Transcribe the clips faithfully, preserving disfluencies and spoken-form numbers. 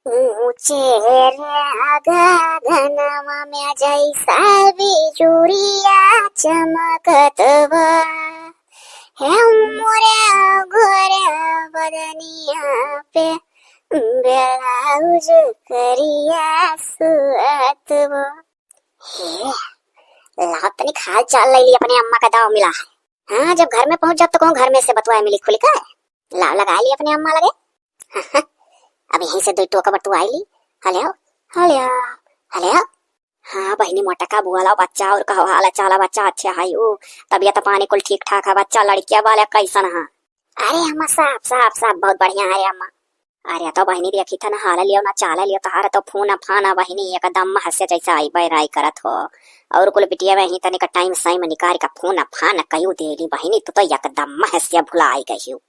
ऊंचे रे गगनवा में जैसा बिजुरिया चमकत बा, हे मोरे गोरे बदनिया पे ब्लाउज करिया सुअत बा। हे, लाओ तनिक हाल चाल लइ ली, अपने अम्मा का दाव मिला है। हाँ, जब घर में पहुंच जाब तो कहूँ घर में से बतुआए मिली खुली का। लाओ लगाइ ली अपने अम्मा लगे। अब यहीं से दुइ टोक बतुआइ ली। Hello, hello, hello. हाँ बहिनी मोटका, बोला बच्चा, और कहो हाल चाल बच्चा? अच्छा है, ऊ तबियत पानी कुल ठीक ठाक है बच्चा? लड़किया वाले कैसन है? अरे अम्मा, साफ साफ साफ बहुत बढ़िया है अम्मा। अरे तो बहिनी देखी था ना, हाल लियो ना चाल लियो, तोहार तो फोन फान बहिनी एकदम महस्य जैसा आई बैराई करत हो। और कुल बिटिया में ही तनिक टाइम साइम निकाल का फोन फान कयू देली बहिनी, तो, तो एकदम महस्य भुलाई गई हो।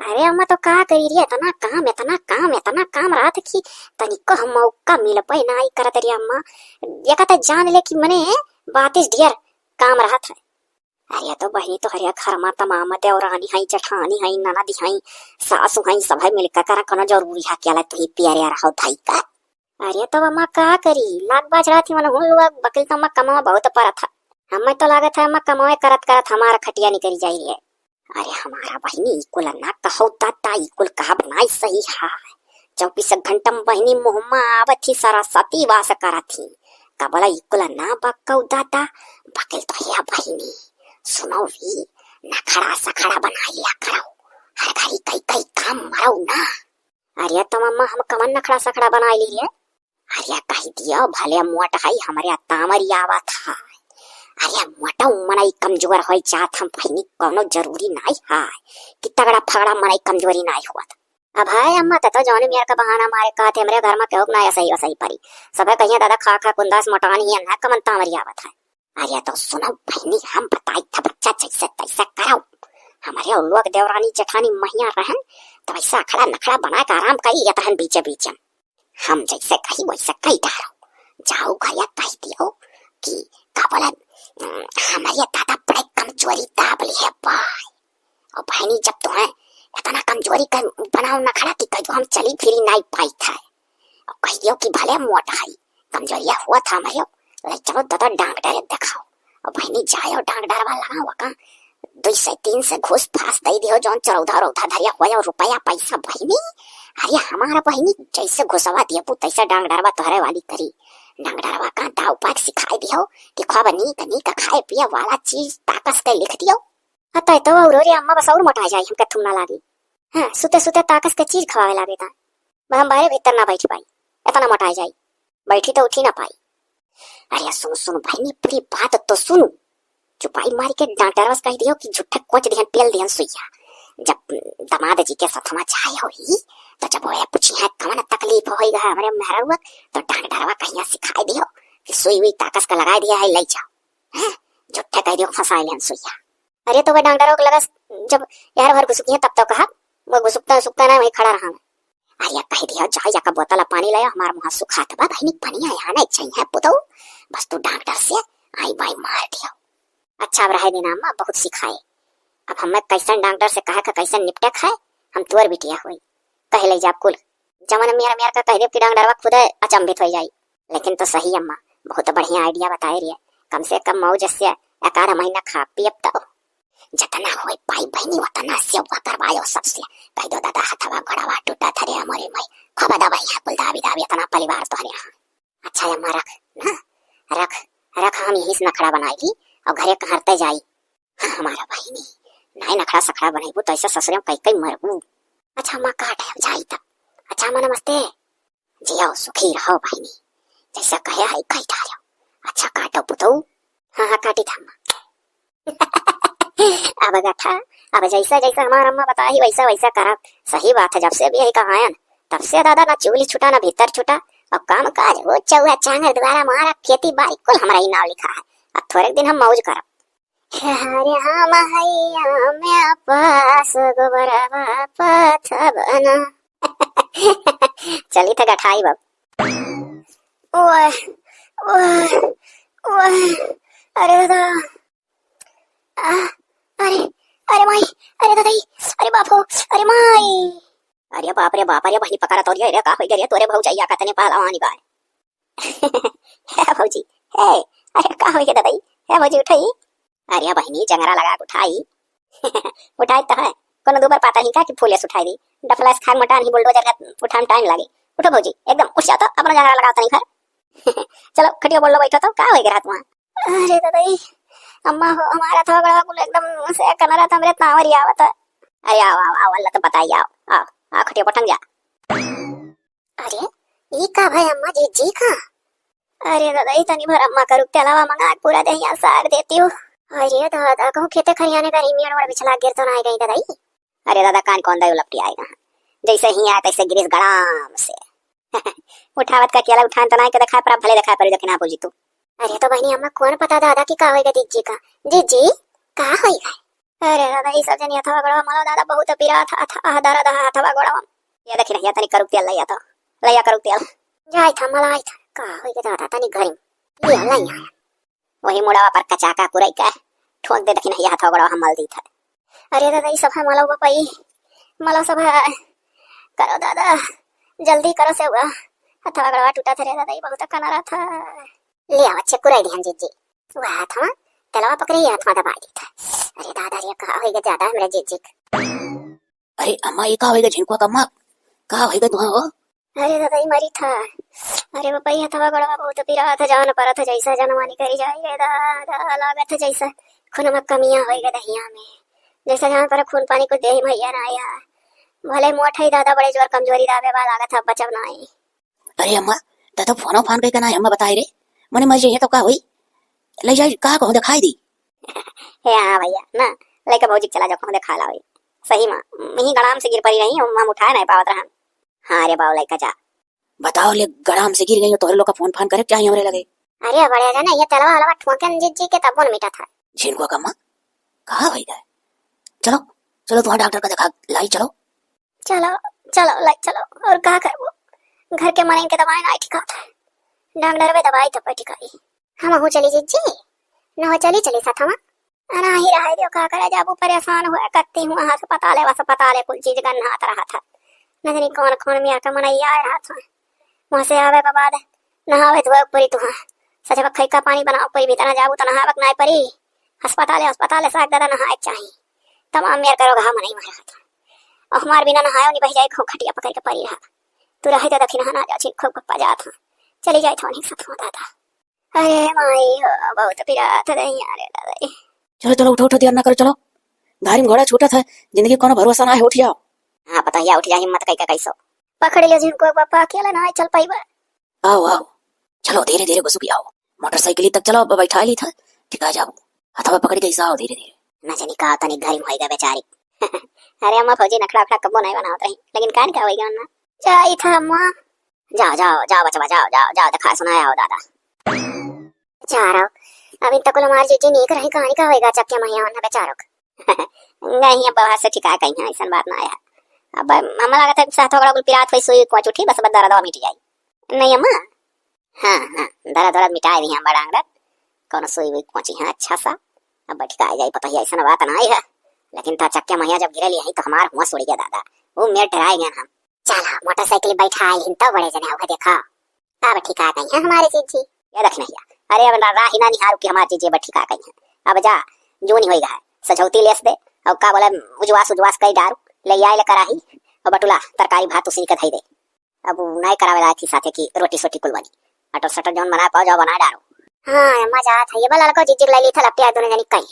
अरे अम्मा तो का करी रे, इतना काम, इतना काम, इतना काम रहत कि तनिको हम मौका मिल पाए ना आई करत रे अम्मा। ये कहते जान ले कि मने बातिस ढेर काम रहत है। अरे तो बहिनी तोहरे घर मा तमाम देवरानी हई, जेठानी हई, ननद हई, सासु हई, सभे मिलकर करा कोनो जरूरी है क्या ला तुही पियरे रहो धाई का। अरे तो अम्मा का करी, लाग बाज रहत ही मन हुन लोग बकिल तो अम्मा कमावा बहुत परत है। हमें तो लागत है अम्मा कमावे करत करत हमारा खटिया निकल जाई रे। अरे हमारा बहिनी ई कुल ना कहो दादा, ई कुल कहा बनाई सही है। चौबीस घंटा में बहिनी मुँह में आवत ही, सरस्वती वास करत ही। का बोला ई कुल ना बकौ दादा, बकिल तो है बहिनी। सुनो भी, नखड़ा सखड़ा बनाइ लिया करो, हर घड़ी कई कई काम मरो ना। अरे तो अम्मा हम कमन नखड़ा सखड़ा बनाइ ली रे? अरे कहि दियो भले मोट हई, हमरे तामरी आवत है। अरे मोटौ मनई कमजोर होई जात हम बहिनी, कौनो जरूरी नाई है कि तगड़ा फगड़ा मनई कमजोरी नाई होत। अब है अम्मा, त तो जौनी मेर का बहाना मारे कहत है, हमरे घर मा केहू के ना असही वसही परी। सभे कहिया दादा खा खा कुंदास मोटान ही अन्ना कमन तामरी आवत है। अरे तो सुनो बहिनी, हम बताई था बच्चा जैसे तैसे करो। हमरे उल्लुआ के देवरानी जेठानी महिया रहन, त वैसा अखड़ा नखड़ा बना के आराम करी लेत रहन बीचे बीचे। हम जैसे कही वैसे कही डारो। जाओ घरे कहि दियो कि का बोला, अम, हमरे दादा बड़े कमजोरी दाब ली है बाय। और बहिनी जब तुम्हें इतना कमजोरी कर बनाओ नखड़ा कि कह दो हम चली फिरी नाई पाई था। और कहि दियो कि भले मोटा है, कमजोरिया हुआ था हमरे, ले चलो दादा डॉक्टर देखाओ। और बहिनी जायो डॉक्टर वाला लगा वका दुई से तीन से घूस फास दे दियो, जौन चरौधा रौधा धरिया होय और रुपया पैसा बहिनी। अरे हमारा बहिनी जैसे घुसवा दियो तैसे डॉक्टरवा तोहरे वाली करी। डॉक्टरवा का दाव पाक सिखाई दियो कि खूब नीक नीक खाए पिए वाला चीज ताकस के लिख दियो। हाँ, तै तो और रे अम्मा बस और मोटा जाई, हमके थुम ना लागी। हाँ, सुते सुते ताकस के चीज खवावे लागे ता। बस हम बाहरे भीतर ना बैठ पाई, इतना मोटा जाई, बैठी तो उठी ना पाई। अरे सुन सुन बहिनी, पूरी बात तो सुन। चुपाई मार के डॉक्टरवा से कहि दियो कि झूठा कोच दिहन, पेल दिहन सुइया। जब दामाद जी के सथवा जाए होई, तो जब वो पूछी है कौन तकलीफ होई गए हमरे मेहररुआ, तो डॉक्टरवा कहिया सिखाई दियो कि सुई उई ताकस का लगाई दिया है, ले जाओ। हैं? झूठे कहि दियो फंसाई लिहन सुइया। अरे तो वह डॉक्टरवा के लगा जब यार भर घुसुकी है तब तो कहा, वो घुसुकता सुकता ना वही खड़ा रहा। अरे कहि दियो जाओ, या का बोतल पानी लायो, हमार मुँह सुखात बा, बहिनी पनिया यहाँ नहीं चाहिए पुतौ, बस तू डॉक्टर से आई बाई मार दियो। अच्छा अब रहे देना अम्मा, बहुत सिखाए। अब हमें कैसन डॉक्टर से कहे का कैसन निपटे खाए, हम तुअर बिटिया होई, कहे ले जाब कुल। जवन मेर मेर का कह देब कि डॉक्टरवा खुदे अचंभित हो जाई। लेकिन तो सही अम्मा, बहुत बढ़िया idea बताए रही है, कम से कम मौज से एकाध महीना खा पियब तो। जतना होई पाई बहिनी, ओतना सेवा करवायो सबसे। कहि दो दादा, हथवा गोड़वा टूटा थरे हमरे माई, खूब दवाई है कुल दाबी दाबी, इतना परिवार तोहरे यहाँ। अच्छा अम्मा रख ना, रख, रख, हम यही से नखड़ा बनाई ली और घरे कहरते जाई। हाँ, हमारा बहिनी, नाई नखड़ा सखड़ा बनैबू तो ऐसा ससुरे में कई कई मरबू। अच्छा अम्मा काट है, जाई तब। अच्छा अम्मा नमस्ते। जियो सुखी रहो बहिनी, जैसा कहे है कही डालो। अच्छा काटो पुतौ। हाँ हाँ काटी था अम्मा। अब गठा, अब जैसा जैसा हमार अम्मा बताही वैसा वैसा करब। सही बात है, जब से भी यही कहायन तब से दादा ना चूली छूटा ना भीतर छूटा। और काम काज वो चौहा चांगर द्वारा मारा खेती बाड़ी कुल हमरा ही नाव लिखा है। अब थोड़े दिन हम मौज करब। अरे हम हैया में पास गोबरवा पाथब ना। चली त गठाई बाबू। ओए, ओए, ओए, अरे दादा, आ, अरे, अरे माई, अरे दादाई, अरे बापो, अरे माई। अरे बाप रे बाप, अरे बहिनी पकड़ा तोरिया रे, का होइगा रे तोरे भौजइया का तनी पहलवानी बा। हे भौजी, हे, अरे का होइगा ददई? हे भौजी उठई। अरे बहिनी जंगरा लगा के उठाई। उठाई त है, कोनो दूबर पाता ही का कि फूले से उठाई दी। डफला से खाक मोटान ही बुलडोजर का उठान टाइम लागे। उठो भौजी, एकदम उठ जाओ तो, अपना जंगरा लगाओ तनी भर। चलो खटिया बोल लो, बैठो तो, का होइगा रात में? अरे ददई, अम्मा हो, हमारा थोड़ा गोड़वा कुल एकदम से कनरा त हमरे तांवरी आवत है। अरे आओ, आओ, आओ, अल्लाह तो बताई, आओ, आओ, आओ, खटिया पटंग जा। अरे, ई का भाई अम्मा जी, जी का? अरे ददई, तनी भर अम्मा का रुक तेलावा मंगा के पूरा देहिया सार देती हूँ। अरे दादा, कहूँ खेते खरियाने का रिमियन वड़ बिछला गिर तो ना आई गई ददई? अरे दादा, कान कौन दई लपटी आएगा? जैसे ही आए तैसे गिरिस गड़ाम से। उठावत का केला उठान तो नाई के देखाए पर, अब भले देखाए पर, लेकिन आप जी तू। अरे तो बहिनी अम्मा, कौन पता दादा कि का होइगा जिज्जी का? जिज्जी, का होइगा? अरे दादा, ई सब जनी हथवा गोड़वा मलो दादा, बहुत पीरा था, था, आह, दर्द है हथवा गोड़वा। ये देखी ना, या तनी करुक तेल लइया तो, लइया करुक तेल। जाई था, मलाई था, का होइगा दादा, तनी घरी में। ये लइया। वही मुड़वा पर कचाका कुरई के ठोक दे, देखी ना, या हथवा गोड़वा हम मल दी था। अरे दादा, ई सब है मलो बपई, मलो सब है। करो दादा, जल्दी करो से हुआ। हथवा गोड़वा टूटा था रे दादा, ई बहुत कनारा था। ले आवा, चेक कुराई दिहन जिज्जी। वह हाथ हवा, तेलवा पकड़े, ये हाथ में दबाई देता। अरे दादा रे, का होइगा ज्यादा हमरा जिज्जी के? अरे अम्मा, ये का होइगा झिनकुआ कम्मा? का होइगा तुहा हो? अरे दादा, ई मरी था। अरे बपई, हथवा गोड़वा बहुत पीरा था, जान परा था, जैसा जनवानी करी जाई रे दादा, लागत था जैसा खून में कमियां होइगा दहिया में, जैसा जान परा खून पानी कुछ देही मैया ना आया। भले मोट है दादा, बड़े जोर कमजोरी दाबे बा, लागत था बचब ना आई। अरे अम्मा, त तो फोनो फान कइके ना अम्मा बताए रे। मने मर जइहे तो का होई? ले जाई का कहूँ देखाई दी। हे हाँ भैया, ना, लइका भौजी के चला जाओ, कहूँ देखा लाओ। सही मा, यही गड़ाम से गिर परी रही, हम, हम उठाए नहीं पावत रहन। हाँ रे बाऊ, लइका जा। बताओ ले, गड़ाम से गिर गई, तोहरे लोग का फोन फान करे के चाही हमरे लगे। अरे बड़े जाने, ये तेलवा हलवा ठोंके न जिज्जी के तब न मिटा था। झिनकुआ कम्मा, का होइगा? चलो, चलो, तुम्हारा डॉक्टर का देखा लाई, चलो। चलो, चलो, लाई चलो, और का करबो? घर के मनइन के दवाई नाई ठिकात है। डॉक्टर बे दवाई तो पे ठिकाई। हमहू चली जिज्जी, न हो चली, चली साथ हम। अना ही रहे दियो, का करे जाबू, परेशान हुए कत्ती हूँ, अस्पताले, अस्पताले, कुल चीज गन्हात रहा था। न जानी कौन कौन मियाँ का मनैया आए रहा था। वहाँ से आवे के बाद नहावे धोए पूरी तुहाँ। सच बा, खैका पानी बनाओ पूरी, भीतर ना जाबू तो नहावे के नाई परी। अस्पताले, अस्पताले साग दादा नहाए के चाही। तमाम मेर करो घा मनई मारा था। और हमार बिना नहायो नहीं बह जाए, खूब खटिया पकड़ के परी रहा। तू रहे तो दखिन ना जा, छिन खूब पप्पा जात हाँ। चली जाए थोड़ी सतवा दादा। अरे माई हो, बहुत पिरात रही, अरे दादा। चलो, चलो, उठो, उठो, देर ना करो, चलो। गाड़ी में घोड़ा छूटत है, जिंदगी कोनो भरोसा ना है, उठ जाओ। हाँ, पतोहिया उठ जा, हिम्मत कइके कैसो। पकड़ लियो जिनको पापा, अकेला ना चल पाइबा। आओ, आओ, चलो, धीरे धीरे घुसुकी आओ। मोटरसाइकिल तक चलो, अब बैठा ली था, ठिका जाओ। हथवा पकड़ के ऐसा आओ धीरे धीरे। ना जानी का तनी घरी में होइगा बेचारी। अरे अम्मा, फौजी नखड़ा उखड़ा कब्बो नहीं बनावत रही, लेकिन कान का होइगा ना? जाई था अम्मा। जाओ, जाओ, जाओ बचवा, जाओ, जाओ, जाओ, देखा सुनाया हो दादा। बेचारो, अभी तक हमार जीजी नीक रही, कहानी का होएगा चक्के महिया होना बेचारो का। नहीं, अब बाहर से ठिका कहीं है, ऐसन बात ना आया। अब अम्मा लागत है साथ ओकरा कुल पिरात होई, सुई कोच उठी, बस, बस दर्द मिट जाई। नहीं अम्मा? हाँ, हाँ, दर्द, दर्द मिटाए दी हम बड़ा अंगरत। कौनो सुई उई कोची है अच्छा सा, अब बैठ के आ जाई, पता ही ऐसन बात ना आई है। लेकिन ता चक्के महिया जब गिरे लिया ही तो हमार हुआ सुड़ गया दादा, वो मेर डराए गए हम। चला, मोटरसाइकिल बैठा आइल हिन, तब बड़े जने होके देखा। अब ठिका गई है हमारे जीजी। ये देख नहीं, अरे अब रा-, राही ना निहारू कि हमारे जीजी अब ठिका गई है। अब जा, जून ही होई गया है, सझौती लेस दे, और का बोले, उजवास, उजवास कई डारू, ले आए ले कराही, और बटुला, तरकारी भात उसी के धई दे। अब उ नहीं करावे लायक ही साथे की रोटी सोटी कुल बनी, अटर सटर जौन बनाए पाओ, जाओ बनाए डारो। हाँ, मजा आत है, ये बला लको जीजी के ले ली था लपटिया दोनों जनी कई।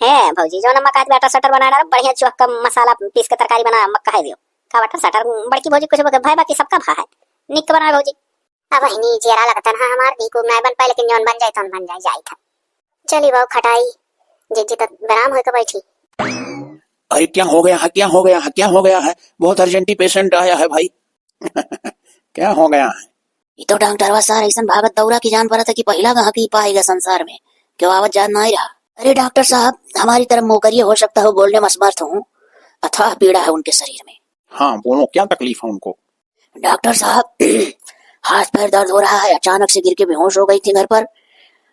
हे भौजी, जौन अम्मा कहत बे, अटर सटर बना डालो, बढ़िया चोख का मसाला पीस के तरकारी बना, अम्मा कहे दियो। का अटर सटर बड़की भौजी कुछ भय बाकी सबका भा है, निक के बनावे भौजी। अब बहिनी जेरा लगता ना हमार, नीक उग नाय बन पाए, लेकिन जौन बन जाए तौन बन जाए, जाई था। चली बाऊ खटाई, जीजी तो बराम होके बैठी। अरे क्या हो गया है, क्या हो गया है, क्या हो गया है? बहुत अर्जेंटी पेशेंट आया है भाई। क्या हो गया है? ई तो डॉक्टरवा सार ऐसन भागत दौरा की जान पड़त है कि पहिला गहकी पाएगा संसार में, क्यों आवत जात ना रहा। अरे डॉक्टर साहब, हमारी तरफ मुंह करिए, हो सकता हो बोलने में असमर्थ हूँ, अथाह पीड़ा है उनके शरीर में। हाँ, बोलो, क्या तकलीफ है उनको? डॉक्टर साहब, हाथ पैर दर्द हो रहा है, अचानक से गिर के बेहोश हो गई थी घर पर,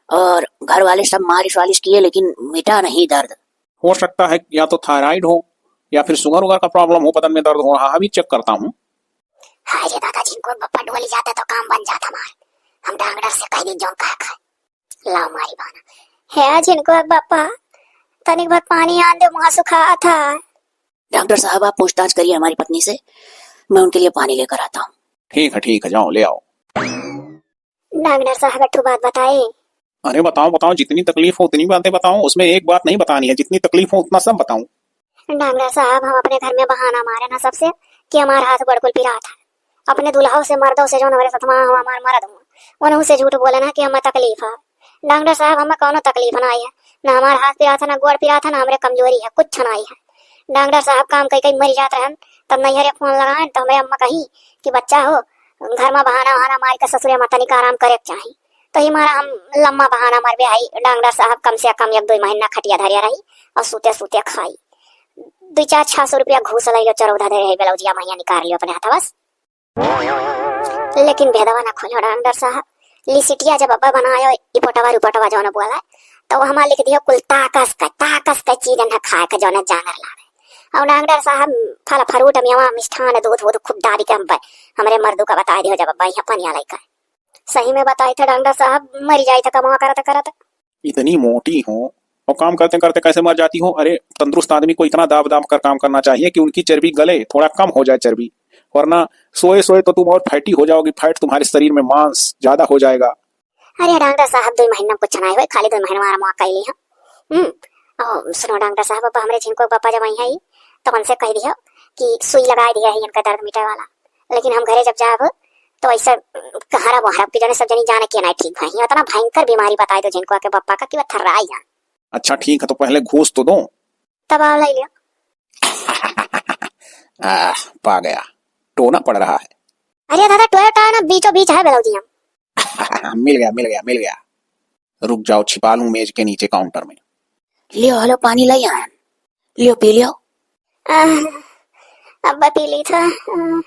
और घर वाले सब मालिश वालिश किए, लेकिन मिटा नहीं दर्द। हो सकता है या तो थायराइड हो, या फिर शुगर वुगर का प्रॉब्लम हो, बदन में दर्द हो रहा है, अभी चेक करता हूँ। हाय रे दादा, जिनको बप्पा डोली जाते तो काम बन जाता हमार। हम डॉक्टर से कह दी जो कहा खाए। लाओ मारी बाना। हे जिनको बप्पा, तनिक भर पानी आन दे, मुँह सुखा था। डॉक्टर साहब, आप पूछताछ करिए हमारी पत्नी से, मैं उनके लिए पानी लेकर आता हूँ। ठीक है, ठीक है, जाओ, ले आओ। डॉक्टर साहब, एक ठो बात बताए। अरे बताओ, बताओ, जितनी तकलीफ हो उतनी बातें बताओ, उसमें एक बात नहीं बतानी है, जितनी तकलीफ हो उतना सब बताओ। डॉक्टर साहब, हम अपने घर में बहाना मारे ना सबसे कि हमार हाथ गोड़ कुल पिरात है। अपने दुल्हाओ से, मर्दों से, जौन हमारे सथवा हो, हमार मर्द हो, उन्हों से झूठ बोले ना कि हमें तकलीफ है। डॉक्टर साहब, हमें कौनो तकलीफ ना आई है, ना हमार हाथ पिरात है, ना गोड़ पिरात है, ना हमरे कमजोरी है, कुछ ना आई है। डॉक्टर साहब, काम कई कई मरी जात रहन, तब नैहरे फोन लगाएन तो हमरे अम्मा कही कि बच्चा हो, घर में बहाना वहाना मार के ससुरे में तनिक आराम करे के चाही। तो ही मारा हम लम्मा बहाना मारबे आई, डॉक्टर साहब, कम से कम एक दो महीना खटिया धरिया रही और सूते सूते खाई। दो चार छह सौ रुपया घूस ले लो, चरौधा दे रहे ब्लाउजिया महिया निकाल लियो अपने हथवा से। लेकिन भेदवा ना खोलो डॉक्टर साहब, लिसिटिया जब अब्बा बनायो, इपोटवा रुपोटवा जौन बोला, तो वो हमार लिख दियो कुल ताकस का, ताकस का चीज न खाए का जौन जानर लावे। और डॉक्टर साहब, फल फ्रूट, मेवा, मिष्ठान, दूध वूध खूब दाबी के हम ब-, हमरे मर्दू का बताए दियो जब अब्बा यहाँ पनिया लइका। सही में बताई थे डॉक्टर साहब, मरी जाई थे कमा करत करत। इतनी मोटी हो और काम करते करते कैसे मर जाती हो? अरे, तंदुरुस्त आदमी को इतना दाब दाब कर काम करना चाहिए कि उनकी चर्बी गले, थोड़ा कम हो जाए चर्बी, वरना सोए सोए तो तुम और फैटी हो जाओगी, फैट तुम्हारे शरीर में, मांस ज्यादा हो जाएगा। अरे डॉक्टर साहब, दो महीना में कुछ ना होए, खाली दो महीना में आराम कैली हम। हम्म, ओ, सुनो डॉक्टर साहब, अब हमरे झिनको पापा जब आई है, तो उनसे कह दियो कि सुई लगा दिया है इनका दर्द मिटे वाला। लेकिन हम घरे जब जाब, तो ऐसे कहरा बहरा के जने सब जनी जाने के ना ठीक है, इतना भयंकर बीमारी बताए दो झिनको के पप्पा का कि वो थर्राई जान। अच्छा ठीक है, तो पहले घूस तो दो। तब आ ले लियो। आह, पा गया, टोना पड़ रहा है। अरे दादा, टोया टाया ना, बीचों बीच है ब्लाउजिया। मिल गया, मिल गया, मिल गया। रुक जाओ, छिपा लूं मेज के नीचे काउंटर में। लियो, हलो, पानी लाई आयन। लियो, पी लियो। आह, अब्बा पी ली था। आह,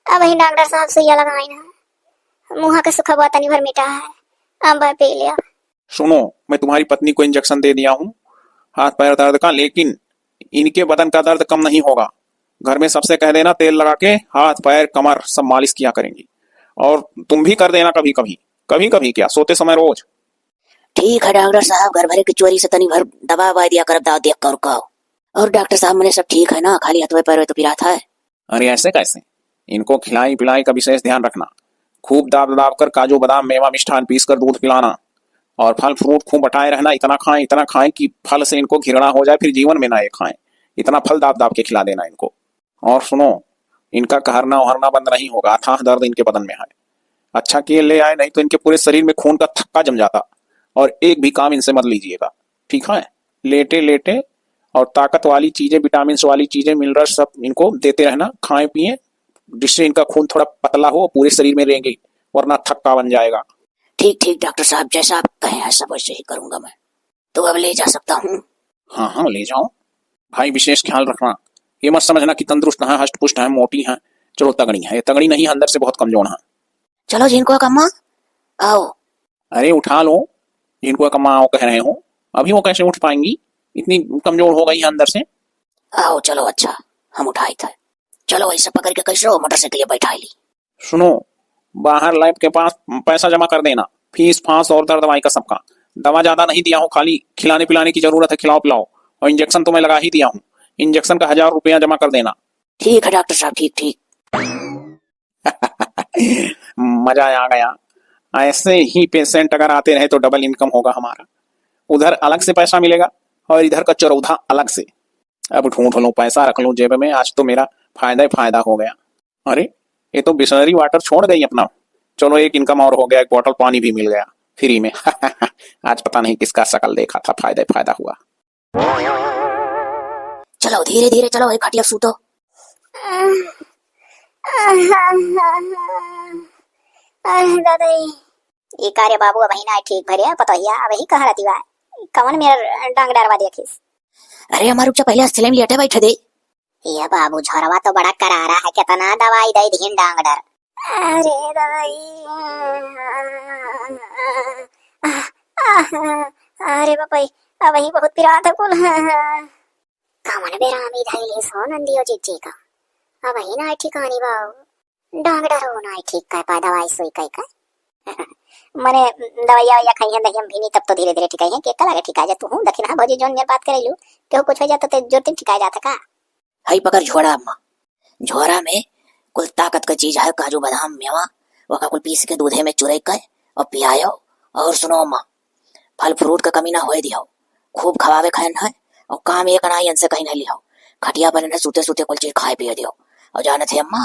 अब वही डॉक्टर साहब सुइया लगाई ना। मुँह के सुखवा तनी भर मिटा है। अब्बा पी लियो। सुनो, मैं तुम्हारी पत्नी को इंजेक्शन दे दिया हूँ हाथ पैर दर्द का, लेकिन इनके बदन का दर्द कम नहीं होगा। घर में सबसे कह देना, तेल लगा के हाथ पैर कमर सब मालिश किया करेंगी। और तुम भी कर देना कभी कभी, कभी कभी क्या, सोते समय रोज। ठीक है डॉक्टर साहब, घर भरे की चोरी से तनी भर दबा उबा दिया करब, दाव देख कर कहो। और डॉक्टर साहब, मने सब ठीक है ना, खाली हथवे पैरवे तो पिरात है। अरे ऐसे कैसे? इनको खिलाई पिलाई का विशेष ध्यान रखना, खूब दाब दाब कर काजू बादाम मेवा मिष्ठान पीस कर दूध पिलाना, और फल फ्रूट खूब बटाए रहना, इतना खाएं, इतना खाएं कि फल से इनको घृणा हो जाए, फिर जीवन में ना ये खाएं। इतना फल दाब दाब के खिला देना इनको। और सुनो, इनका कहरना ओहरना बंद नहीं होगा, अथाह दर्द इनके बदन में है। अच्छा किए ले आए, नहीं तो इनके पूरे शरीर में खून का थक्का जम जाता और एक भी काम इनसे मत लीजिएगा, ठीक है? लेटे लेटे और ताकत वाली चीजें, विटामिन वाली चीजें, मिनरल्स सब इनको देते रहना, खाएं पिए, जिससे इनका खून थोड़ा पतला हो, पूरे शरीर में रेंगे, वरना थक्का बन जाएगा। ठीक ठीक डॉक्टर साहब, जैसा आप कहे हैं सब वैसे ही करूंगा मैं। तो अब ले जा सकता हूँ? हाँ हाँ, ले जाओ भाई, विशेष ख्याल रखना। ये मत समझना कि तंदुरुस्त हैं, हष्ट पुष्ट हैं, मोटी हैं। चलो तगड़ी हैं, ये तगड़ी नहीं है, अंदर से बहुत कमजोर हैं। चलो झिनको कम्मा, आओ। अरे उठा लो, झिनको कम्मा आओ कह रहे हो, अभी वो कैसे उठ पाएंगी? इतनी कमजोर हो गई है अंदर से। आओ चलो, अच्छा हम उठाई था। चलो ऐसे पकड़ के कैसे हो मोटरसाइकिल बैठा ली। सुनो, बाहर लैब के पास पैसा जमा कर देना, फीस फांस और दर दवाई का सबका। दवा ज्यादा नहीं दिया हूँ, खाली खिलाने पिलाने की जरूरत है, खिलाओ पिलाओ। और इंजेक्शन तो मैं लगा ही दिया हूँ, इंजेक्शन का हजार रुपया जमा कर देना। ठीक है डॉक्टर साहब, ठीक ठीक। मजा आ गया, ऐसे ही पेशेंट अगर आते रहे तो डबल इनकम होगा हमारा। उधर अलग से पैसा मिलेगा और इधर का चरौधा अलग से। अब ढूंढ लो, पैसा रख लो जेब में, आज तो मेरा फायदा ही फायदा हो गया। अरे, ये तो बिसलरी वाटर छोड़ गई अपना। चलो, एक इनकम और हो गया, एक बॉटल पानी भी मिल गया फ्री में। आज पता नहीं किसका शकल देखा था, फायदा ही फायदा हुआ। चलो धीरे धीरे चलो, एक खटिया सूतो। अरे दादा, ई का रे बाबू, अबही ना ठीक भरे, पतोहिया अबही कह रहती बा, कवन मेर डांग डरवा देखिस? अरे हमार रुक जा, पहले सिलाई में लेटे बैठे दे। ये बाबू, झोरवा तो बड़ा करारा है, कितना दवाई दे दीन डांग डर। अरे दादा, ई, अरे बापा, अबही बहुत पिरात है कुल। कवन बेरामी धइले सो नंदियो जिज्जी का? अबहीं नाई ठिकानी बा। डॉक्टर हो नाई ठीक कइ पाए, दवाई सुई कइ कइ। मने दवाइया वइया खइहें, दहिया में भीनी, तब तो धीरे धीरे ठिकाइहें। केका लगे ठिकाए जा तू? देखी ना भौजी, जौन नियर बात करेलू, केहू कुछ होइ जात तो ते जुरतिन ठिकाए जात का? हई पकड़ झोरा अम्मा। झोरा में कुल ताकत क चीज है, काजू बादाम मेवा, ओका कुल पीस के दूधे में चुरई के और पियायो। और सुनो अम्मा, फल फ्रूट क कमी ना होए दियो, खूब खवावे खाएन है, और काम एक अनाई इनसे कहीं नहीं लियो। खटिया पर इन्हें सूते सूते कुल चीज खाए पिए दियो। और जानत है अम्मा,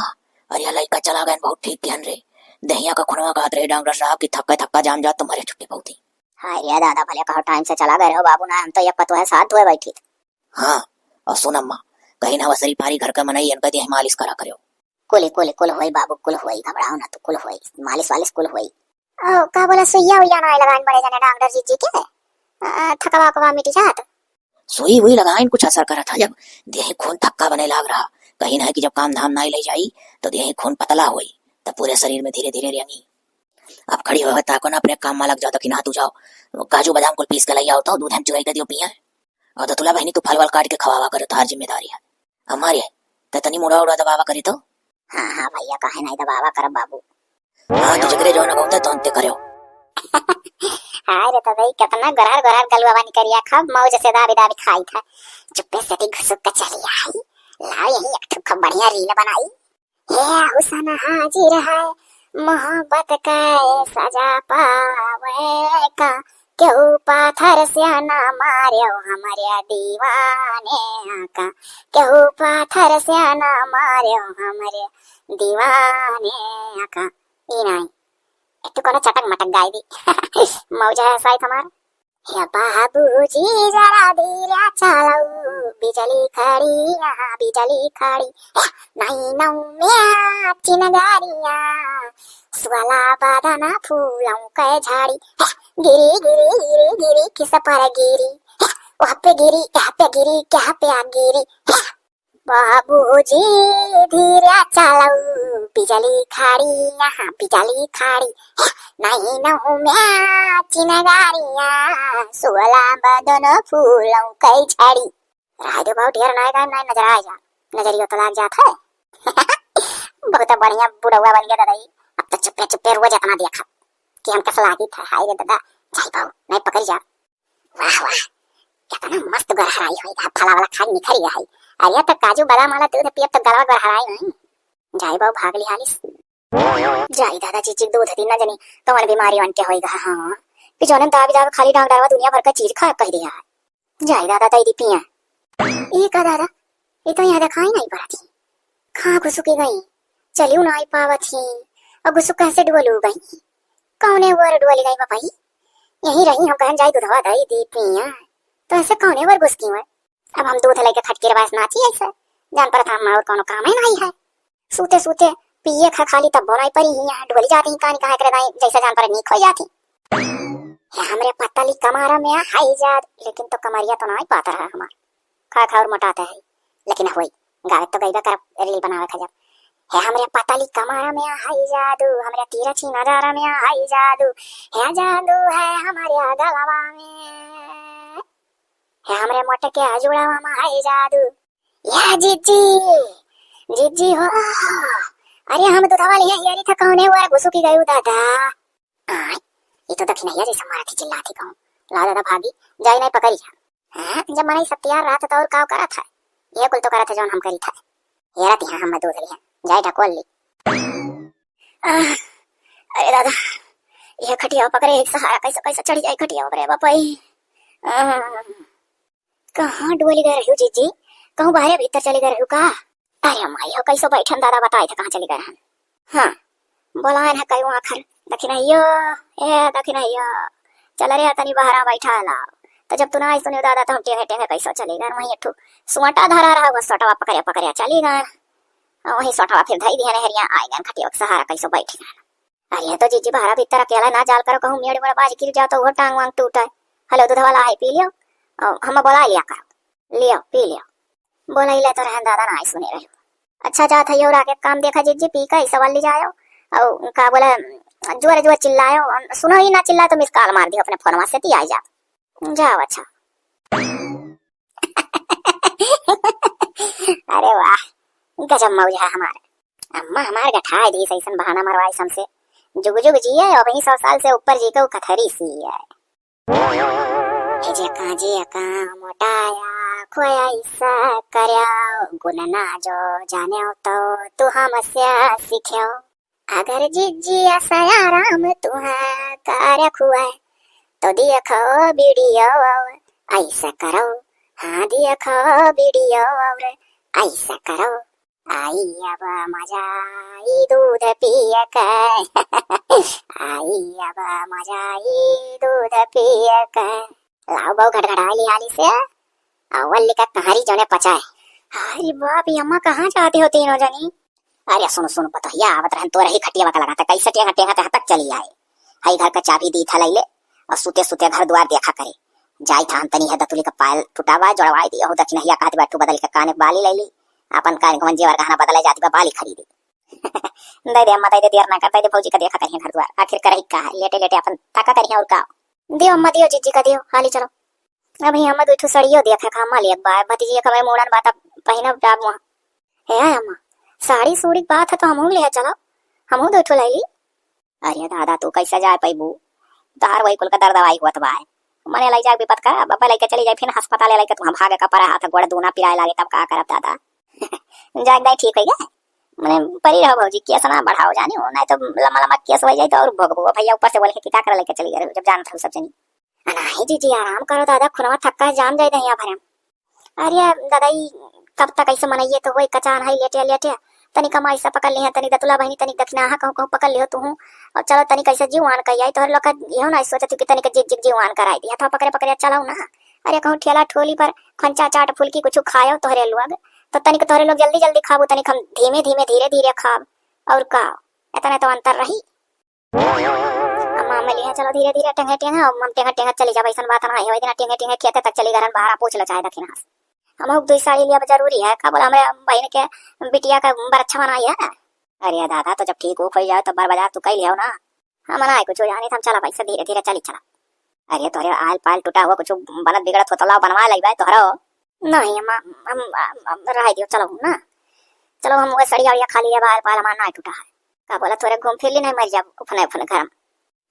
अरे लइका चला गए बहुत ठीक किहन रे, दहिया का खुनवा कहत रहे डॉक्टर साहब कि थक्का थक्का जाम जा तुम्हारे छुट्टी बहुत ही। हाय रे दादा, भले कहो टाइम से चला गए रहो बाबू, ना हम तो एक पतोह साथ धोए बैठी। हाँ, और सुन अम्मा, कहीं ना वसरी पारी घर का मनई इनका देह मालिश करा करो। कुल, कुल, कुल होई बाबू, कुल होई, घबराओ ना तू, कुल होई, मालिश वालिश कुल होई। ओ, का बोला, सुइया उइया ना लगाइन बड़े जने डॉक्टर जी, जी के? आ, थकवा उकवा मिट जात? सुई उई लगाइन कुछ असर करत है, जब देह खून थक्का बने लाग रहा, कहीं ना कि जब काम धाम ना ले जाई, तो देह खून पतला होई, तब पूरे शरीर में धीरे धीरे रेंगी। अब खड़ी होवे ताको ना, अपने काम में लग जाओ, तो कि ना तू जाओ, काजू बादाम कुल पीस के लई आओ, तो दूध हम चुराई के दियो पिए। और दतुला बहिनी, तू फल वल काट के खवावा करो, तोहार जिम्मेदारी है। हमारे, त तनी मुड़ा उड़ा दबावा करी तो। हाँ, हाँ भैया, काहे नहीं दबावा करब बाबू। हाँ, तो जकरे जौन अगौते तौन ते करो। हाय रे तो भाई, कितना गोरहर गोरहर गलुआ बानी करिया, खूब मौज से दाबी दाबी खाई था। चुप्पे से ती घुसुक के चली आई। लाओ यही एक ठो खूब बढ़िया रील बनाई। हे हुसन हाजिर है, मोहब्बत के सजा पावे का, केहू पाथर से ना मार्यो हमरे दीवाने का, केहू पाथर से ना मार्यो हमरे दीवाने का। ई नाई, एक ठो कोनो चटक मटक गाई दी। मौज है साइत हमार। हे बाबूजी जरा धीरे चलाऊ, बिजली खड़ी यहाँ बिजली खड़ी। हे नाई नौ में चिनगारिया, सुअला बदना फूलों के झाड़ी। हे गिरी गिरी गिरी गिरी किस पर गिरी, हे वहाँ पे गिरी, यहाँ पे गिरी, क्या पे आ गिरी। हे बाबूजी धीरे चलाऊ, बिजली खड़ी यहाँ बिजली खड़ी। हे नाई नौ में चिनगारिया, सुअला बदन फूलों के झड़ी। राय दे बाबू, ढेर नाय गाय नाय नजर आ जा, नजरियो तो लाग जात है। बहुत बढ़िया बुढ़ौआ बन गया दादा ई। अब तो चुप्पे चुप्पे रुआ जितना देखा कि हम कस लागी था। हाय रे दादा, जाई बाबू, नहीं पकड़ जा। वाह वाह, कितना मस्त गरहराई होई, फला वाला खाई निखरी है। अरे तो काजू बादाम वाला दूध पियब तो गलवा गरहराई नहीं। जाई बाबू भाग ली हालिस। जाई दादा, जीजी दूध दी ना जनी, कौन बीमारी बन के होई गा। हाँ, कि जौन दाबी दाबी खाली डॉक्टरवा दुनिया भर का चीज खा कह दिया है। जाई दादा, दई दी पिया। ई का दादा, ई तो यहाँ दिखाई नहीं पड़त ही। कहाँ घुसुकी गई? चलियो ना आई पावत ही। और घुसुक कैसे डोलू गई? कौने ओर डोली गई बपाई? यही रही, हम कहन जाई दूधवा दई दी पिया। तो ऐसे कौने ओर घुसकी हुए? अब हम दूध लेके खटकी रवास नाची ऐसे। जान पड़त हम और कोनो काम ही नहीं है। सूते सूते पिए खा खाली तब बोलाई परी ही यहाँ डोली जाती ही, कहानी कहाँ करे दाई जैसे जान पर नीक हो जाती। हे हमरे पतली कमर में हाई जात, लेकिन तो कमरिया तो नाई पातर है हमार, खा खा और मोटाते है, लेकिन होई गावे तो गईबे करब रील बनावे खजब। हे हमरे पतली कमर में हाई जादू, हमरे तिरछी नजर में हाई जादू, हे जादू है हमारे गलवा में, हे हमरे मोटके जुड़वा में हाई जादू। या जीजी, जीजी हो, अरे हम दूधवा लिए हियरी था कौने ओर घुसुकी गयू दादा। आय, ये तो दखिनैया जैसे मारत ही चिल्लात ही कहूँ। ला दादा भागी, जाई नहीं पकड़ी जा। हाँ, जब मनई सब तैयार रहत है तो और काव करत है? ये कुल तो करत है जौन हम करी था। हेरत यहाँ हम दूध लिया, जाए ढकोल ली। आह, अरे दादा, ये खटिया पकड़े एक सहारा कैसे कैसे चढ़ी जाए खटिया ऊपर बापाई। आह। कहाँ डोली गए रह्यू जीजी? कहूँ बाहरे भीतर चली गए रह्यू का? अरे माई हो, कैसो बैठन दादा, बताए थे कहाँ चली गए हन। हाँ, बोलायन है कई आखर, दखिनैयो, ए दखिनैयो, चल रे तनी बहरा बैठा लाओ। तो जब तू ना सुने दादा तो हम टेढ़े टेढ़े कैसो चली गए, वहीं एक ठो सोटा धरा रहा, वो सोटवा पकड़े पकड़े चली गए। और वहीं सोटवा फिर धई दिया नहरिया, आई गए खटिया के सहारा कैसो बैठ गए। अरे तो जीजी, बहरा भीतर अकेला ना जाल करो, कहूँ मेड़ मेड़ बाज गिर जाओ तो वो टांग वांग टूटे। हलो, दूध वाला है, पी लियो। और हम बोला लिया करो, लियो, पी लियो। बोला ही ले तो रहन दादा, ना आई सुने रहो। अच्छा, जात है और आगे काम देखा जीजी, पी का ऐसा वाली जायो। और का बोला, जोर जोर चिल्लायो, सुनो ही ना चिल्ला तो मिस कॉल मार दियो अपने फोनवा से, ती आई जा। जाओ, अच्छा। अरे वाह, गजब मौज है हमार। अम्मा हमार गठाए दी, ऐसन बहाना मरवाई हमसे। जुग जुग जिए, अबहीं सौ साल से ऊपर जी के उ कथरी सी है। ए जेका जेका मोटाया खोया इसा कर्या, गुण ना जो जान्यो तो तू हमसे सीख्यो। अगर जिज्जी असया राम तुहा कार्य खुआ, तो देखो वीडियो ऐसा करो। हाँ, देखो वीडियो और ऐसा करो। आई अब मजा आई दूध पिए के। आई अब मजा आई दूध पिए के। लाओ बहू, घटघटाए ली हाली से। अव्वल लिखा कहारी जौने पचाए। अरे बाप, ये अम्मा कहाँ जाती हो तीनों जनी? अरे सुन सुन, पतोहिया आवत रहन, तोरे ही खटिया का लगा था, कैसे टेंगा टेंगा तक चली आए। हई घर का चाबी दी था लैले, और सुते सुते घर द्वार देखा करे। जाई था हम तनी है दतुली का पायल टुटावा, जोड़वाई दिया हो दक्षिणहिया कहत बा, बदल के काने बाली लैली, अपन कान के जेवर गहना बदले जाती बा, बाली खरीदी। दे दे अम्मा, दे दे, देर ना कर, दे दे भौजी का देखा करिए घर द्वार, आखिर करही का है, लेटे लेटे अपन ताका करिए और का। दियो अम्मा, दियो जिज्जी का दियो, हाली चलो। अबहीं अम्मा दुइ ठो सड़ियो देखे का अम्मा लेत बा, भतीजी एक हमारे मूड़न बा तब पहिनब जाब वहाँ। हे अम्मा, साड़ी सूड़ी के बात है तो हमहू ले चलो, हमहू दुइ ठो ले ली। अरे दादा, तू कैसे जाए पैबू? तहार वही कुल का दर्द दवाई होत बा। मने लई जाए विपत का, अब लइके चली जाए, फिर अस्पताल लइके तुहाँ भागे का पड़ा, हाथ गोड़ दूना पिराए लागे, तब का करब दादा? जाए दाई ठीक होई गए। मने परी रहो भौजी, केस ना बढ़ाओ जानी हो, नहीं तो लम्बा लम्बा केस हो जाए तो और भोगबू। भैया ऊपर से बोले कि का करे लइके चली गए जब जानत हो सब जनी। अनाही जीजी, आराम करो दादा, खुनवा थक्का है, जाम जाए दहिया भरे। अरे दादा, ई कब तक ऐसे मनइये तो वही कचान है, लेटे लेटे। तनी कमाई से पकड़ लिहे, तनी दतुला बहिनी, तनी दखिनाहा कहूँ कहूँ पकड़ लिहो तुहूँ। और चलो तनी कैसे जीव आन कही आई, तोहर लोग का इहो ना सोचत कि तनी के जिग जिग जीव आन कराई दी, हथवा पकड़े पकड़े चलाऊ ना। अरे कहूँ ठेला ठोली पर खंचा चाट फुल्की कुछ खायो तोहरे लोग, तो तनिक तोहरे लोग जल्दी जल्दी खाबू, तनिक हम धीमे धीमे धीरे धीरे खाब। और का, इतने तो अंतर रही। अम्मा, अम्मा लिहे चलो धीरे धीरे टेंगे टेंगे, और हम टेंगे टेंगे चली जाब, ऐसन बात ना है, वही दिन टेंगे टेंगे खेते तक चली गरन, बाहर पूछ लो चाहे दखिना से। हम लोग दुई साड़ी लिया जरूरी है, का बोला हमरे बहन के बिटिया का बरच्छा बनाई है। अरे दादा, तो जब ठीक हो खोई जाए तो बार बाजार तू कह लियो ना। हम ना कुछ जानी, हम चला पैसा धीरे धीरे चली चला। अरे तोहरे आयल पायल टूटा हुआ कुछ बनत बिगड़त हो तो लाओ बनवा लेबे तोहरो। नहीं अम्मा, हम, हम, हम रह दियो, चलो ना, चलो हम वो सड़िया उड़िया खा लिए, आयल पायल हमारा ना टूटा है। का बोला, थोड़े घूम फिर ली, नहीं मर जाब उफने उफने घर में।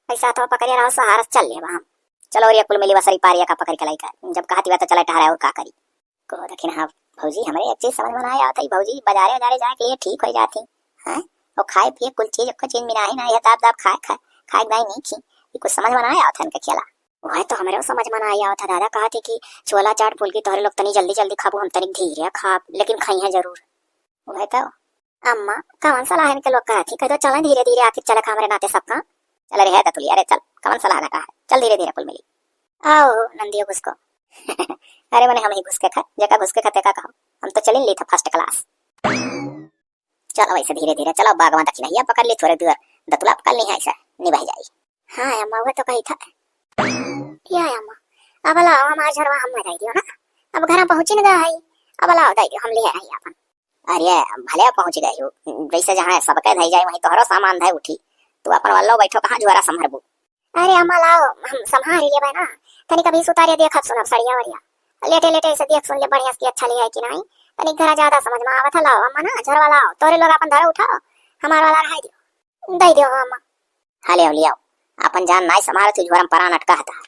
पैसा तो पकड़े रहो, सहारा से चल लेबा हम। चलो, और ये कुल मिली बसरी पारिया का पकड़ के लइका, जब कहती बा तो चले टहरे, और का करी। को दखिन, हाँ भौजी, हमरे एक चीज समझ में ना आवत है भौजी, बाजारे उजारे जाए के लिए ठीक हो जाती हैं, और खाए पिए कुल चीज, एक चीज मिला ही ना है, दाब दाब खाए खाए, खाए के दाई नहीं खी, ये कुछ समझ में ना आवत है इनके खेला। वह तो हमरे समझ में ना आवत है दादा, कहते कि छोला चाट फुल्की तोहरे लोग तनी जल्दी जल्दी खाबू, हम तनी धीरे खाब, लेकिन खाई है जरूर। वह तो अम्मा, कवन सलाह इनके लोग कहत ही? कह दो, चलें धीरे धीरे, आखिर चलक हमरे नाते सबका। चल रे, है दतुलिया रे, चल, कवन सलाह घटा है? चल धीरे धीरे, कुल मिली। आओ, नंदियो घुसको। अरे मने हम ही घुसके खा, जेका घुसके खा, तेका कहो। हम तो चलिन ली था first class। चलो वैसे धीरे धीरे चलो, बागवा दखिनहिया पकड़ ली, थोड़े दूर दतुला पकड़ ली है, ऐसा निभाई जाई। हाँ अम्मा, वह तो कही था। या अम्मा, अब लाओ हमार झरवा हम दे दियो ना, अब घर पहुँची न गए है, अब लाओ दे दियो, हम ले आई अपन। अरे भले पहुँच गए हो, जैसे जहाँ सबके धई जाए वहीं तोहरो सामान धई उठी, तू अपन वल्लो बैठो, कहाँ झोरा संभरबू? अरे अम्मा लाओ, हम संभाल ही लेबे ना, तनी कभी सुतारे देखब सुनब सड़िया वड़िया, लेटे लेटे ऐसे देख सुन ले बढ़िया से कि अच्छा लिया है कि नहीं, तनी घरा ज्यादा समझ में आवत है, लाओ अम्मा ना झरवा लाओ, तोरे लोग अपन धरो उठाओ, हमार वाला रह दियो। दे दियो अम्मा। हाँ, ले आओ, ले आओ। अपन जान नाई संभालो, तू झोरम परान अटका हता।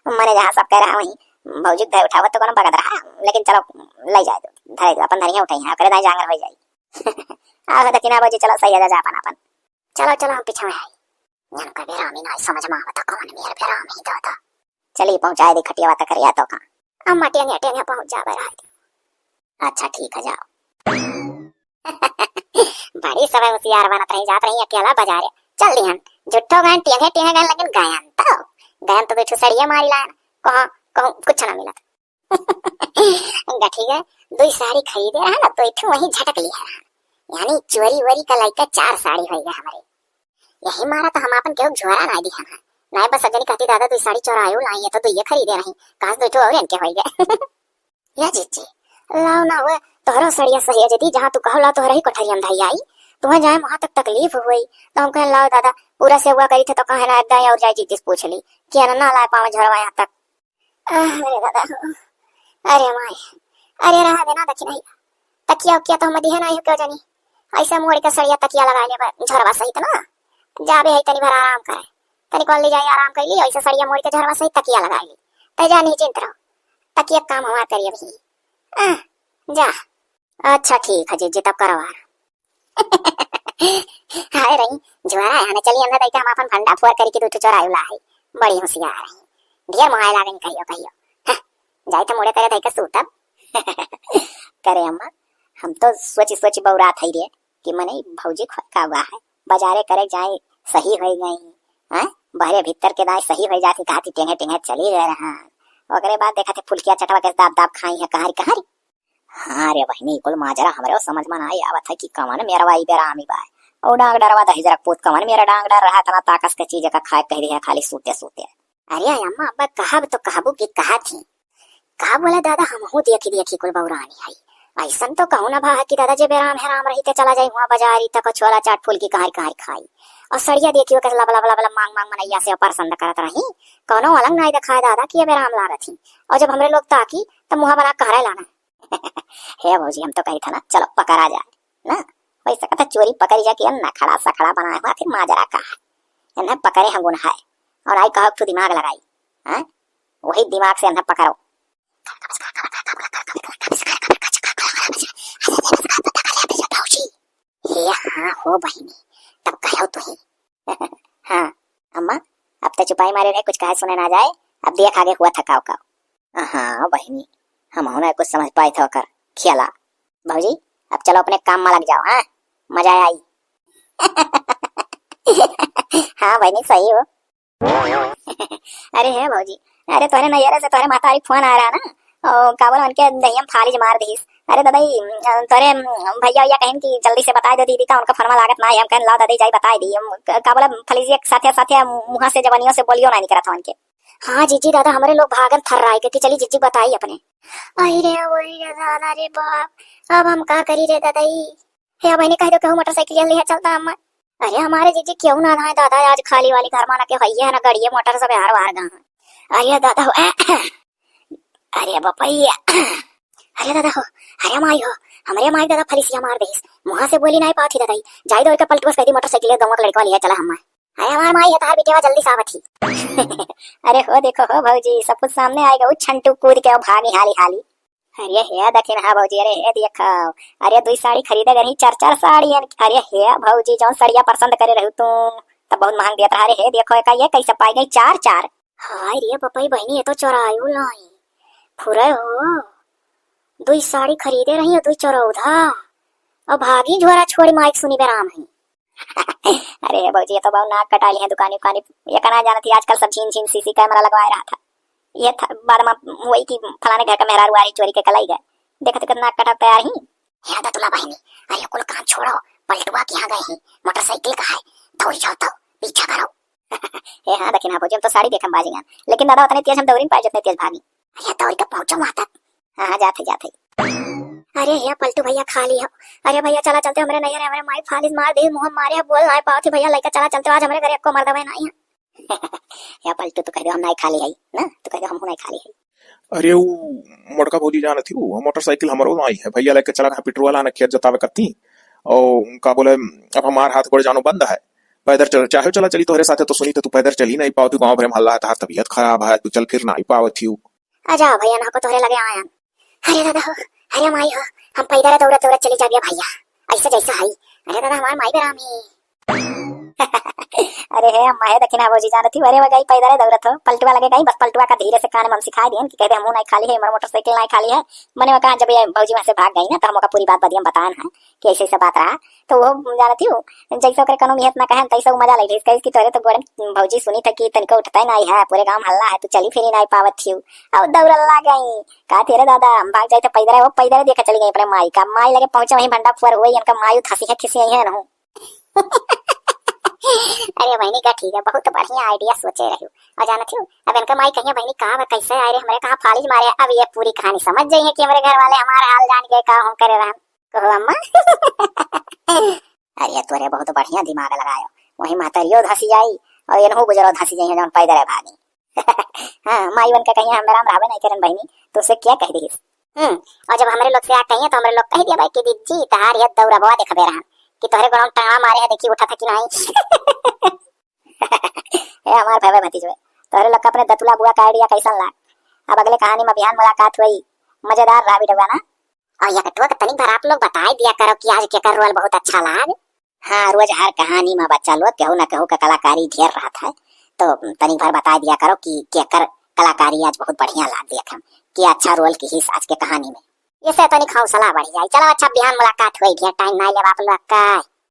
मने जहाँ सब कह रहा वहीं, भौजी के धर उठावत तो कोनो बगत रहा, लेकिन चलो, ले जाए दो, धरे दो, अपन धरिया उठाई है, करे दाई जांगर हो जाई। आओ, दखिना भौजी, चलो, सही है, जा, जा, अपन, अपन। चलो, चलो, हम पीछे में आई। जन का बेरामी नाई समझ में आवता, कौन मेर बेरामी दादा। चली, पहुँचाए दे खटिया वाता करिया तो का। अम्मा, टेंगे, टेंगे पहुँच जावे, रह दे। अच्छा, ठीक है, जाओ। बड़ी समय होशियार बनत रही, जात रही अकेला बाजारे। चल दिहन, झूठो गयन, टेंगे टेंगे गयन, लेकिन गयन तो, गयन तो दो ठो सड़िया मारी लायन, कहाँ, कहूँ कुछ ना मिलत। गठी गए, दो साड़ी खरीदे रहा ना, दो ठो वहीं झटक लिया रहा। यानी चोरी वोरी का लइका चार साड़ी होई गए हमारे। यही मारा तो हम आपन केहू झोरा ना दिहन है। नाय बस सजनी कहती, "दादा, दो साड़ी चोरायो लाई, ये तो दो ये खरीदे रही, काश दो ठो और इनके होई गए।" या जीजी, लाओ ना हुए, तोहरो सड़िया सहेज दी, जहाँ तू कहो ला तोहरे ही कोठरिया में धई आई। तुम्हें जाए वहाँ तक तकलीफ हुई, तो हम कहें, "लाओ दादा, पूरा सेवा करी थे तो कहे ना, दाई और जाए जीजी से पूछ ली, कि ना, ना लाए पावे झोरवा यहाँ तक।" आह, मेरे दादा हो, अरे माई, अरे रहा देना दखिनहा, तकिया उकिया तो हम दिहे नाहीं हो, केउ जानी। ऐसे मोड़ के सड़िया तकिया लगाइ लेबे झोरवा सहित ना, जाबे है तनी भर आराम करे, तनी कौन ले जाई आराम कर ली, ऐसे सड़िया मोड़ के झोरवा सहित तकिया लगाइ ली। तै जा निश्चिंत रहो, तकिया काम हमार करी अभी। आह, जा। अच्छा ठीक है जीजी, तब करो आराम। हाय रही, जुआरा है ना, चली अंदर दइके हम अपन फंडा फोर करी कि तू तो चोरायु ला है। बड़ी होशियार है, ढेर मोहाय लागन कहियो कहियो। हं, जाई तो मुड़े करे दइके सूतब। करे अम्मा, हम तो सोची सोची बौरात है रे कि मने भौजी खोए का हुआ है, बाजारे करे जाए सही होई गई, हैं? बहरे भीतर के दाए सही होई जाती, कहती टेंगे टेंगे चली रहे रहन। ओकरे बाद देखा थे फुलकिया चटवा के दाब दाब खाई है कहरी कहरी। हाँ रे बहिनी, कुल माजरा हमरे समझ में नाई आवत है कि कवन मेरवा ई बेरामी बा। ओ डांग डरवा दही जरा पूत, कवन मेरा डांग डर रहा, इतना ताकस के चीज का खाए कह दिया खाली सूते सूते। अरे अम्मा, अब कहब तो कहबू कि कहा थी? का बोला दादा, हमहू देखी देखी कुल बौरानी है। ऐसन तो कहूँ ना भा है कि दादा जे बेराम है राम रही ते चला जाई हुआ बाजारी तक छोला चाट फुलकी कहरी कहरी खाई। और सड़िया देखियो कैसे लब लब लब लब मांग मांग मनैया से पसंद करत रही। कौनो अलंग नाई दिखाए दादा कि ये बेराम लागत ही। और जब हमरे लोग ताकी तब मुँह बना कहरे लाना। हे भौजी, हम तो कही था ना, चलो पकड़ा जाए ना, वैसे कहता चोरी पकड़ी जाके ये नखड़ा सखड़ा बनाए हुआ, आखिर माजरा का है? इन्हें पकड़े हम गुन है, और आई कहो तू दिमाग लगाई, हैं? वही दिमाग से इन्हें पकड़ो। हे हाँ हो बहिनी, तब कहो तू ही। हाँ अम्मा, अब तो चुपाई मारे रहे, कुछ कहे सुने ना जाए। अब देख आगे हुआ था काव काव। हाँ बहिनी, हम ना कुछ समझ पाए थे ओकर खेला। भौजी, अब चलो अपने काम में लग जाओ, हाँ, मजा आई। हाँ बहिनी, सही हो। अरे हे भौजी, अरे तोहरे नैहरे से तोहरे महतारी फोन आ रहा ना, ओ, का बोला उनके दहिया में फालिज मार दीस। अरे दादा, ई, अ, तोहरे, अम, भैया, भैया कहिन कि जल्दी से बताए दे दीदी का, उनका फोनमा लागत ना है। हम कहन लाओ दादा, जाई बताए दी। हम क-, का बोला, फलिजिया के साथे, साथे मुँह से जबनियों से बोलियो ना निकरत उनके। हाँ जीजी दादा, हमरे लोग भागन थर्राई के कि चली जीजी बताई अपने। आई रे, वही रे दादा रे बाप, अब हम का करी रे दादा ई? हे बहिनी, कह दो केहू मोटरसाइकिल लिहे चलता हम। अरे हमारे जीजी केहू ना है दादा, आज खाली वाली घर माना के हइये है ना, गड़िए मोटर सब हर बार गा है। अरे दादा हो, अरे बपैया, अरे दादा हो, अरे माई हो, हमरे माई दादा फलिसिया मार देस, मुँह से बोली नहीं पावत ही दादा, जाई दौड़ के पलटुआ से कह दी मोटरसाइकिल दो लड़का लिहे चला हम। अरे हमार माई है, तार बिटिया जल्दी से आवत ही। अरे हो देखो हो भौजी, सब कुछ सामने आएगा, वो छंटू कूद के भागी हाली हाली। अरे हे दखिनहा भौजी, अरे हे देखो, अरे दुई साड़ी खरीदे गई चार चार साड़ी, अरे हे भौजी, जौन सड़िया पसंद करे रहू तू, तब बहुत महंग दिया था। अरे हे देखो, एका ये कैसे पाई गई चार चार। हाय रे बपई बहिनी, ये तो चोरायु लाई। फुरे हो, दुई साड़ी खरीदे रही, दुई चोरौधा, और भागी झोरा छोड़ी माइक सुनी बेराम है। अरे भौजी, ये तो बहुत नाक कटाई है दुकानी उकानी। ये कहना जानत ही आजकल सब झीन झीन सीसी कैमरा लगवाए रहा था। ये था बाद में वही कि फलाने घर का मेहरारू आ रही चोरी के कलाई गए। देखा तो कितना नाक कटा तैयार ही। हे दतुला बहिनी, अरे कुल काम छोड़ो, पलटुआ के यहाँ गए ही, मोटरसाइकिल का है, दौड़ जाओ तो पीछा करो। हे हाँ, दखिनहा भौजी, हम तो साड़ी देखम बाजी गान, लेकिन दादा उतने तेज हम दौड़ी न पाए जितने तेज भागी। अरे दौड़ के पहुँचो वहाँ तक। हाँ, हाँ, जात है, जात है। अरे हे पलटू भैया, खाली हो। अरे भैया, चला चलते हमरे नैहर, हमरे माई फालिस मार दे, मुँह मारे, बोल नाई पावत ही भैया, लइका चला चलते, आज हमरे घरे एको मर्दवे नाई है। हे पलटू, तू कह दो हम नाई खाली है ना, तू कह दो हम नाई खाली है। अरे ऊ मोटका भौजी जानत ही, ऊ मोटरसाइकिल हमरो नाई है, भैया लेके चला रहा पेट्रोल आना खेत जोतावे करती। और का बोले, अब हमार हाथ गोड़ जानो बंद है, पैदल चल, चाहे चला चली तोहरे साथे तो सुनी तो तू पैदल चली नाई पावत ही, गाँव भरे में हल्ला है, तहार तबीयत खराब है, तू चल फिर नाई पावत ही। आ जाओ भैया, ना को तोहरे लगे आयन। अरे दादा हो, अरे माई हो, हम पैदल दौड़त दौड़त चली जाबिया भैया, ऐसे जैसा है। अरे दादा, हमार माई बेरामी। अरे हे अम्मा, हे दखिनहा भौजी जानत ही, अरे वगई पैदल दौड़त हो, पलटुआ लगे गई, बस पलटुआ का धीरे से कान में हम सिखाई दियन कि कह दे हमहू नाई खाली है, हमार मोटरसाइकिल नाई खाली है। मने वका जब ये भौजी वहाँ से भाग गई ना, तो हम ओका पूरी बात बदियम बतान है कि ऐसे ऐसे बात रहा। तो वो जानत ही, जैसे ओकरे कनो मिहत ना कहन, तैसे वो मजा ले लेस, कहिस कि तोरे तो गोड़े भौजी सुनी था कि तनिको उठता ही नाई है, पूरे गांव में हल्ला है, तू चली फिरी नाई पावत थी। अब दौड़ल ला गई, का तेरे दादा, हम भाग जाए तो पैदल, वो पैदल देखे चली गई अपने माई का। माई लगे पहुंचे वहीं भंडा फुअर हुए, इनका माई उठासी है, खिसी है ना। अरे बहनी का ठीक है, बहुत बढ़िया आइडिया सोचे रही हो। और जानत हो, अब इनका माई कहिए बहनी कहाँ बा, कैसे आए रे, हमरे कहाँ फालिज मारे। अब ये पूरी कहानी समझ जाई है कि हमरे घर वाले हमारा हाल जान के का हम करे रहन। कहो अम्मा। अरे तोरे बहुत बढ़िया दिमाग लगायो, वही महतरियो धसी जाई और इनहू गुजरो धसी जाई, जौन पैदल है भागी। हाँ, माई बन के कहिए हम राम रहबे नहीं करन बहनी, तुझसे क्या कह दीस? हम्म, और जब हमरे लोग से आ कहिए तो हमरे लोग कह दिया भाई कि दीदी जी तहार ये दौरबवा देखबे रहन कि तोहरे गोड़वा में टंगवा मारे है, देखी उठा था कि नहीं। ए हमार भाई भतीजवे, तोहरे लोग का अपने दतुला बुआ का आइडिया कैसन लाग? अब अगले कहानी में बिहान मुलाकात हुई। मजेदार रहा वीडियो ना। और ये कटुआ के तनिक भर आप लोग बताई दिया करो कि आज केकर रोल बहुत अच्छा लाग। हाँ, रोज हर कहानी में बच्चा लोग केहू ना केहू का कलाकारी ढेर रहत है, तो तनिक भर बताई दिया करो कि केकर कलाकारी आज बहुत बढ़िया लाग देख हम, कि अच्छा रोल किहिस आज के कहानी में। इससे तनिक हौसला बढ़ जाए। चलो अच्छा, बिहान मुलाकात हुई, ढेर टाइम ना लेब आप लोग का।